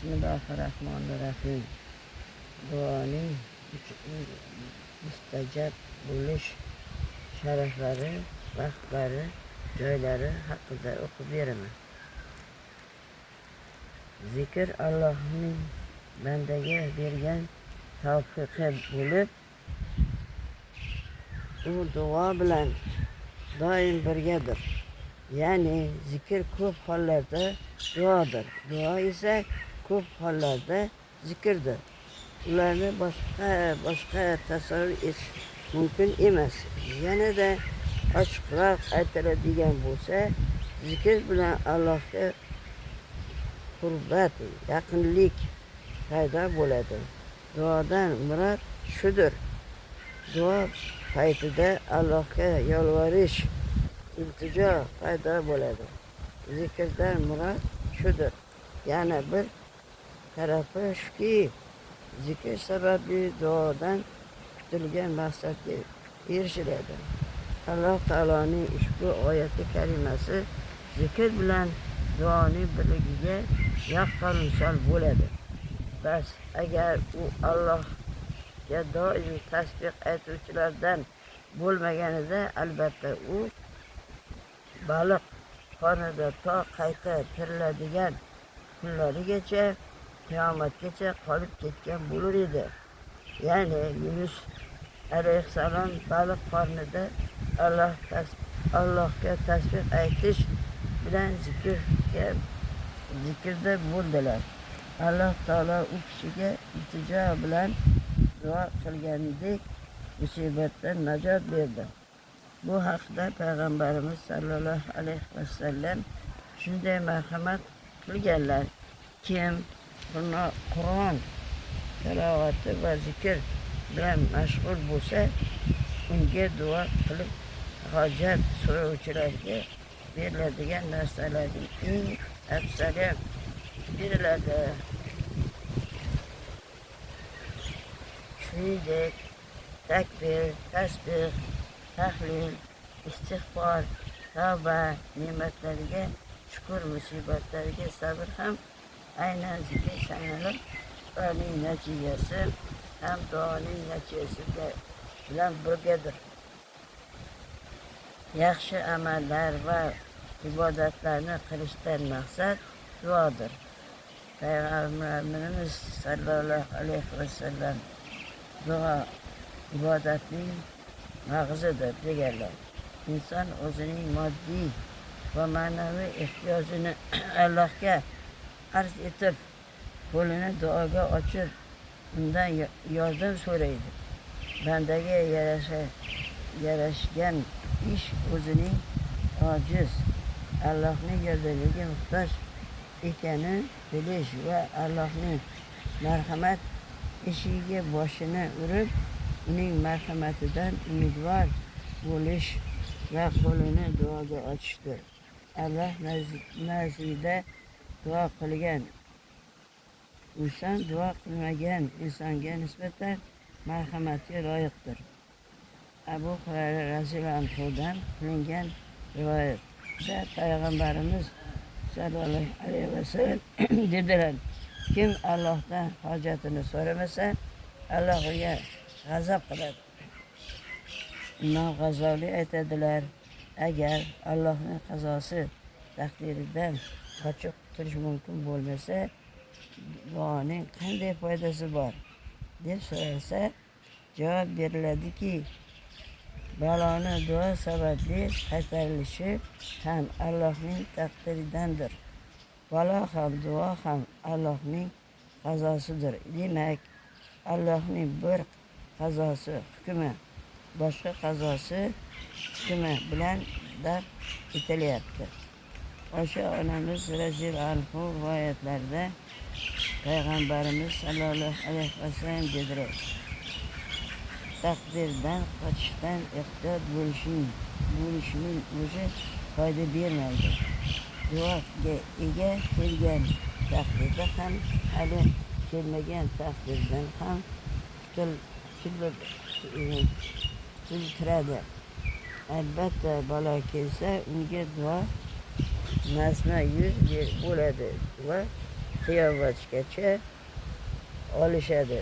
Bismillahirrahmanirrahim. Duoning mustajab bo'lish sharaflari, vaqtlari, joylari haqida o'qib beraman. Zikr Allohning bandaga bergan tavfiqi bo'lib, u duo bilan doim birgadir. Ya'ni zikr ko'p hollarda duodir. Duo esa ko'p hollarda zikrdir. Ularni boshqa tasavvur etish mumkin emas. Yanada ochiqroq aytiladigan bo'lsa, zikr bilan Allohga qurbat, yaqinlik paydo bo'ladi. Duodan murod shudir. Duo paytida Allohga yolvorish, iltijo paydo bo'ladi. Zikrdan murod shudir. Yana bir tarafi shuki, zikr sababli duodan kutilgan maqsadga erishiladi. Alloh taoloning ushbu oyati karimasi zikr bilan duoning birligiga yaqqol misol bo'ladi. Bas agar u Allohga doim tasbih aytuvchilardan bo'lmaganida, albatta u baliq qornida to qayta tiriladigan kunlarigacha, qiyomatgacha qolib ketgan bo'lur edi. Ya'ni Yunus alayhissalom baliq qornida Allohga tasbih aytish bilan zikrda bo'ldilar. Alloh taolo u kishiga iltijo bilan duo qilgandek musibatdan najot berdi. Bu haqda Payg'ambarimiz sallallohu alayhi vasallam shunday marhamat qilganlar: kim Qur'on tilovati va zikr bilan mashg'ul bo'lsa, unga duo qilib hojat so'rovchilarga beriladigan narsalarning eng afzali beriladi. Shuningdek, takbir, tasbih, tahlil, istig'for, tavba, ne'matlarga shukur, musibatlarga sabr ham aynan zikr sanalib, ularning natijasi ham duoning natijasi bilan birgadir. Yaxshi amallar va ibodatlarni qilishdan maqsad duodir. Payg'ambarimiz sallallohu alayhi vasallam duo ibodatning mag'zidir deganlar. Inson o'zining moddiy va ma'naviy ehtiyojini Allohga arz etib, qo'lini duoga ochib, undan yordam so'raydi. Bandaga yarashgan ish o'zining ojiz, Allohning yordamiga muhtoj ekani bilish va Allohning marhamat eshigiga boshini urib, uning marhamatidan umidvor bo'lish va qo'lini duoga ochishdir. Alloh nazdida duo qilgan inson duo qilmagan insonga nisbatan marhamatga loyiqdir. Abu Hurayra roziyallohu anhudan qilingan rivoyatda Payg'ambarimiz sallallohu alayhi vasallam dedilar: kim Allohdan hojatini so'ramasa, Alloh unga g'azab qiladi. Imom G'azoliy aytadilar: agar Allohning qazosi taqdiridan qochib qutulish mumkin bo'lmasa, duoning qanday foydasi bor, deb so'ralsa, javob beriladiki, baloni duo sababli qaytarilishi ham Allohning taqdiridandir. Balo ham, duo ham Allohning qazosidir. Demak, Allohning bir qazosi hukmi boshqa qazosi hukmi bilan daf etilyapti. Oysha onamiz roziyallohu anhu rivoyatlarida Payg'ambarimiz sallallohu alayhi vasallam dedilar: taqdirdan qochishdan ehtiyot bo'lishning o'zi foyda bermaydi. Duoga ega kelgan taqdirda ham, hali kelmagan taqdirdan ham qutiltiradi. Albatta, balo kelsa, unga duo masma yuz bo'ladi va qiyovachgacha olishadi.